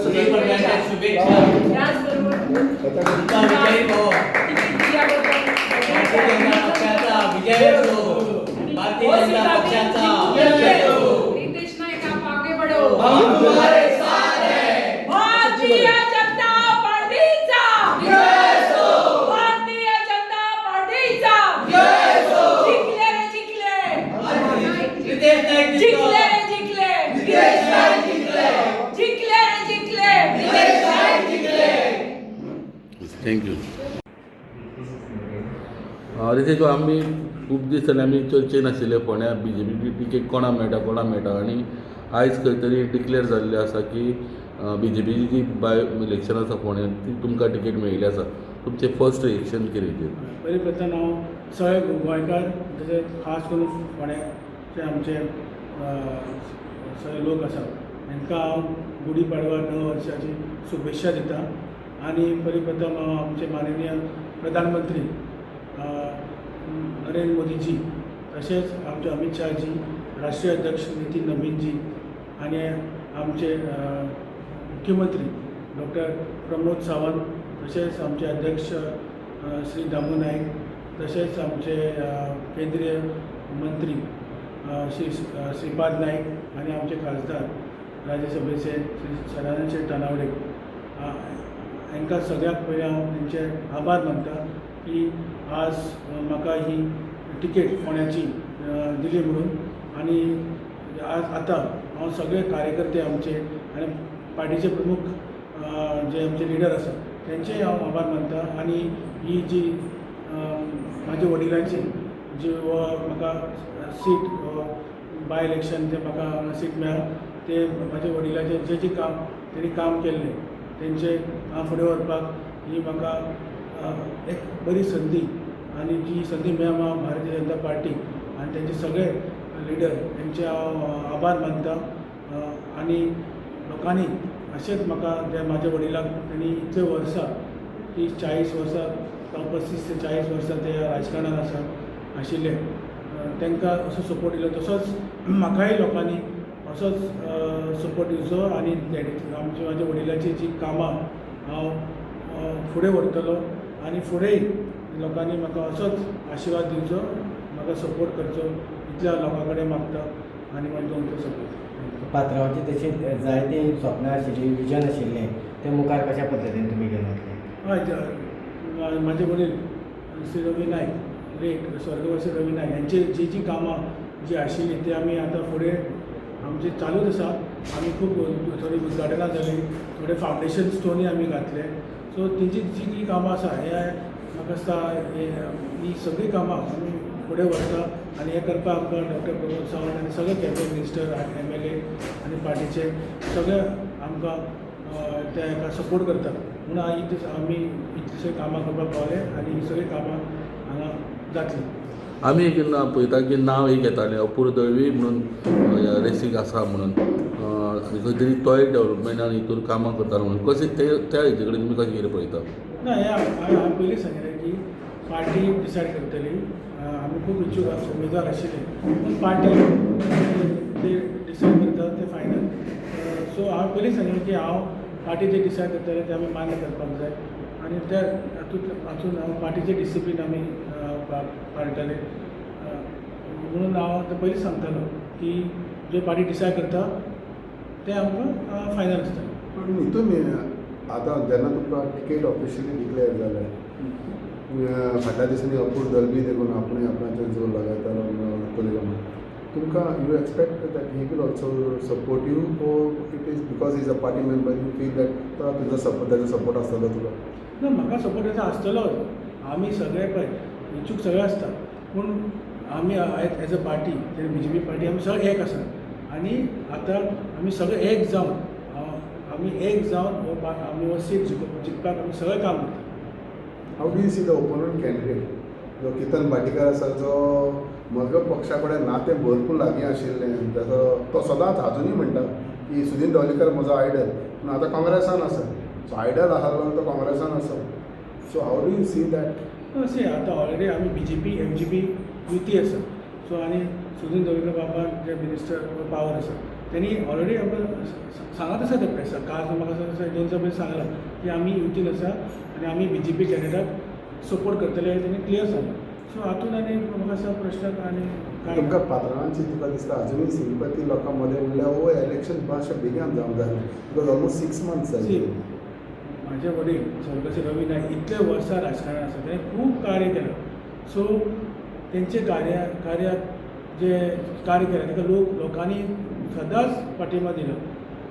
गुढीपाडव्याच्या शुभेच्छा. त्याचबरोबर तुमचा विजयी हो. तिकीट दिल्याबद्दल भारतीय जनता पक्षाचा विजय असो. भारतीय जनता पक्षाचा विजय असो. रितेश नाईक, आप आगे बढ़ो. हम तुम्हारे साथ हैं. भारतीय जनता पार्टीचा, भारतीय जनता पार्टीचा. जिंकले रे जिंकले. रितेश नाईक जिंकले जिंकले. रे जिंकले. रितेश नाईक जिंकले. जिंकले रे जिंकले. रितेश नाईक जिंकले. Thank you Ritesh, आमी खूब दीस जाले आमी चर्चेन आशिल्ले फोंड्या बीजेपी तिकेट कोणा मेळटा, कोणा मेळटा. आनी आयज खंय तरी डिक्लेर जाल्लें आसा की बीजेपीची जी बाय इलेक्शन आसा फोंड्यान, ती तुमकां तिकेट मेळिल्ली आसा. तुमचें फर्स्ट रिएक्शन कितें हेजेर? पयलीं प्रथम हांव सगळे गोंयकार, तशें खास करून फोंड्याचे आमचे सगळे लोक आसात, तांकां हांव गुडी पाडवा नव वर्साची शुभेच्छा दिता. आनी पयलीं प्रथम हांव आमचे माननीय प्रधानमंत्री नरेंद्र मोदीजी, तशेंच आमचे अमीत शहाजी, राष्ट्रीय अध्यक्ष नितीन नबीनजी आनी आमचे मुख्यमंत्री डॉक्टर प्रमोद सावंत, तशेंच आमचे अध्यक्ष श्री दामू नायक, तशेंच आमचे केंद्रीय मंत्री श्री श्रीपाद नायक आनी आमचे खासदार राज्यसभेचे श्री सदानंद शेट तानावडे, हांकां सगळ्याक पयलीं हांव तेंचे आभार मानता की आज म्हाका ही तिकेट फोंड्याची दिली म्हणून. आनी आज आतां हांव सगळे कार्यकर्ते आमचे आनी पार्टीचे प्रमुख जे आमचे लिडर आसा, तेंचेय हांव आभार मानता. आनी ही जी म्हाज्या वडिलांची जी म्हाका सीट, बाय इलेक्शन जे म्हाका सीट मेळ्ळा, ते म्हाज्या वडिलांचे जे जे काम तेणी काम केल्लें, तेंचे हांव फुडें व्हरपाक ही म्हाका एक बरी संदी. आनी जी संदी मेळ्ळा म्हाका, भारतीय जनता पार्टी आनी तेंचे सगळे लिडर हेंचे हांव आभार मानता. आनी लोकांनी अशेंच म्हाका ते म्हाज्या वडिलांक तेणी इतले वर्सां, 30-40 वर्सां, 35 ते 40 वर्सां ते राजकारणान आसा आशिल्ले, तांकां असो सपोर्ट दिलो, तसोच म्हाकाय लोकांनी असोच सपोर्ट दिवचो. आनी आमच्या म्हाज्या वडिलांची जी कामां हांव फुडें व्हरतलो आनी फुडेंय लोकांनी म्हाका असोच आशिर्वाद दिवचो, म्हाका सपोर्ट करचो, इतल्या लोकां कडेन मागता आनी म्हाजे दोन सपोर्ट. पात्रांवाची तशी जायतीं स्वप्नां आशिल्लीं, विजन आशिल्लें, तें मुखार कशा पद्दतीन तुमी घेवन वतले? हय, म्हाजे वडील श्री रवी नायक, लेट स्वर्गवासी रवी नायक, हांची जी जी कामां जी आशिल्लीं, ती आमी आतां फुडें आमची चालूच आसा. आमी खूब थोडीं उद्घाटनां जालीं, थोडे फावंडेशन स्टोनूय आमी घातले. सो तेंची जी जी कामां आसा, हे म्हाका दिसता ही सगळीं कामां आमी फुडें व्हरता. आनी हें करपाक आमकां डॉक्टर प्रमोद सावंत आनी सगळे कॅबिनेट मिनिस्टर, एमएलए आनी पार्टीचे सगळे आमकां ते हेका सपोर्ट करतात म्हणून आमी इतलीं सगळीं कामां करपाक पावले आनी ही सगळीं कामां हांगा जातलीं. आमी एक पळयता की नांव एक येतालें, अपूर्व दळवी म्हणून रेसीक आसा म्हणून, आनी खंय तरी तोय डेवलपमेंटान हितून कामां करतालो म्हणून. कशें ते त्या हेजे कडेन तुमी कशें कितें पळयता? ना, हें हांवें पयलीं सांगिल्लें की पार्टी डिसायड करतली. आमी खूब इच्छूक उमेदवार आशिल्ले, पूण पार्टी ते डिसायड करता ते फायनल. सो हांवें पयलीं सांगिल्लें की हांव पार्टी जे डिसायड करतले ते आमी मान्य करपाक जाय आनी त्या हातूंत हातून हांव पार्टीचे डिसिप्लीन आमी पाळटले म्हणून हांव ते पयलींच सांगतालो की जे पार्टी डिसायड करता ते आमकां फायनल आसता. पण हितून आतां जेन्ना तुमकां टिकेट ऑफिशियली डिक्लेअर जालें, फाटल्या दिसांनी अपूर्व दलवी देखून आपणें आपणाचेर जोर लायतालो कोलिगा म्हणून, तुमकां you expect that he will also support you, or it is because is a party member, you feel that तो तुजो सपोर्ट, ताजो सपोर्ट आसतलो तुका? ना, म्हाका सपोर्ट तेजो आसतलोच. आमी सगळे पळय इच्छूक सगळे आसता, पूण आमी as a party, BJP party, आमी सगळे एक आसा. आनी आतां आमी सगळे एक जावन आमी एक जावन हो आमी हो सीट जिखपाक आमी सगळे काम करता. How do you see the opponent candidate जो केतन भाटीकार आसा, जो म्हज्या पक्षा कडेन नातें भरपूर लागीं आशिल्लें, ताजो तो सदांच आजुनूय म्हणटा की सुदीन ढवळीकर म्हजो आयडल, पूण आतां काँग्रेसान आसा. सो आयडल आसलो तो काँग्रेसान आसा. So how do you see that? See, आतां ऑलरेडी आमी बीजेपी एमजीपी युती आसा. सो आनी सुदीन ढवळीकर बाबा जे मिनिस्टर पावर आसा. तेणी ऑलरेडी आमकां सांगत आसा ते प्रेसाक. काल म्हाका दिसता 2 दिसां पयलीं सांगलां की आमी युतीन आसा आनी आमी बीजेपी कॅन्डिडेटाक सपोर्ट करतले हें तेणी क्लियर सांगलां. सो हातून आनी म्हाका दिसता प्रश्न आनी कांय ना. तुमकां पात्रांवांची तुका दिसता अजुनूय सिंपती लोकां मदें म्हणल्यार हो इलेक्शन मातशें बेगीन जावंक जाय because almost 6 months C, जाले. म्हाजे वडील स्वर्गस्थ रवी नायक इतले वर्सां राजकारणात आसा, तेणें खूब कार्य केलां. सो तेंचे कार्याक जे कार्य केलें ताका लोकांनी सदांच पाठिंबा दिलो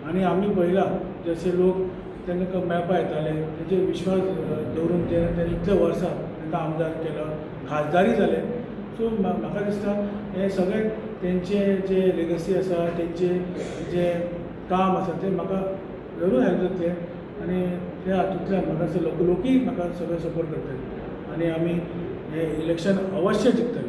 आनी आमी पळयलां जशे लोक तांकां मेळपा येताले तेंचेर विश्वास दवरून ते इतले वर्सां तांकां आमदार केलो, खासदारय जाले. सो म्हाका दिसता हें सगळें तेंचे जे लेगसी आसा, तेंचे जे काम आसा तें म्हाका जरूर हेल्प जातलें आनी त्या हातूंतल्यान म्हाका दिसता लोकूय म्हाका सगळे सपोर्ट करतले आनी आमी हें इलेक्शन अवश्य जिखतले.